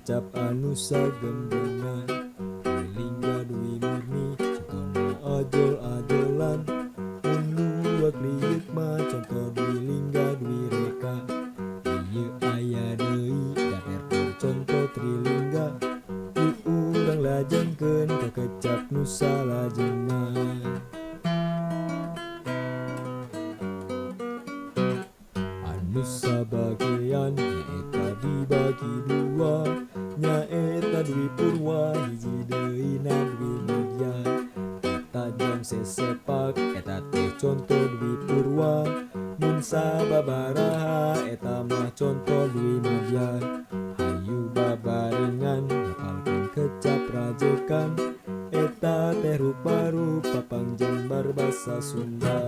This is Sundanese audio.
Kecap anu sagemblengan. Dwi Lingga Dwi Murni contona ajol-ajolan. Mun luak liuk mah conto Dwi Lingga Dwi Reka. Ieu aya deui daper conto Trilingga. Di urang lajengkeun ka kecap nu salajengna. Anu sabagean nyaeta dibagi dua, nyaeta Dwi Purwa hiji deui na Dwi Madya. Eta jong sesepak eta teh conto Dwi Purwa, mun sababaraha eta mah conto Dwi Madya. Hayu babarengan ngapalkeun kecap rajekan, eta teh rupa-rupa pangjembar basa Sunda.